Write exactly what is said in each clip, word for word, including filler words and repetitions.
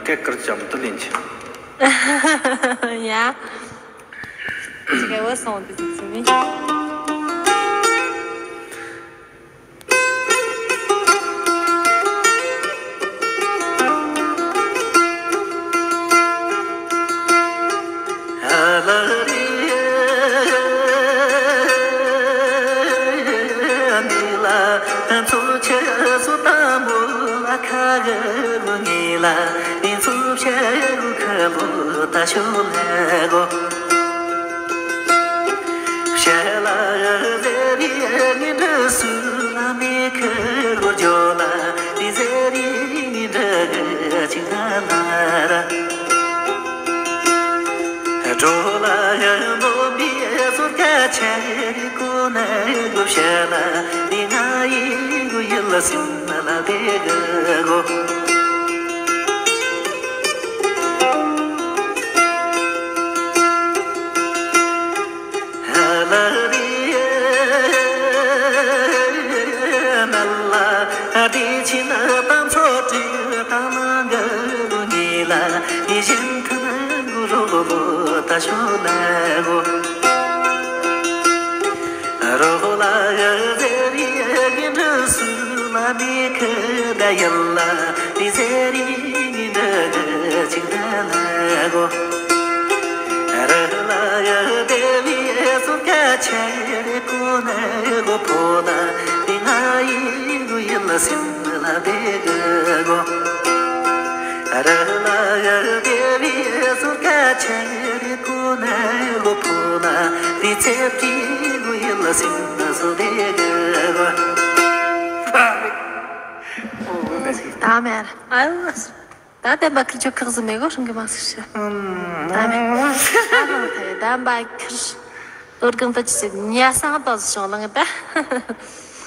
ཁྱེད་ཀར་ཅམ་དུ་ལེན་ཆེ། ཡ། ཅི་ག་བ་སོང་དུ་ཅི་ནི། ད་མེད། ཨ་ཡོ། ད་བདེན་པ་ཁིར་ཆོ་ཁག་ཟིན་མེད་གོ་ཧྲིང་གི་མ་ཟིག་ཤི། ད་མེད། ད་ལང་ཐ་ཡོད་བདེན་པ་ཁིར། ཨོར་གང་ད་ཅི་ཟིག་ཉ་སང་ཏོ་ཟི་ཤོང་ལང་ད། ད་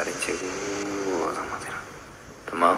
རིང་ཆེ་གོ་ཟང་མ་ཟེར། ད་མ།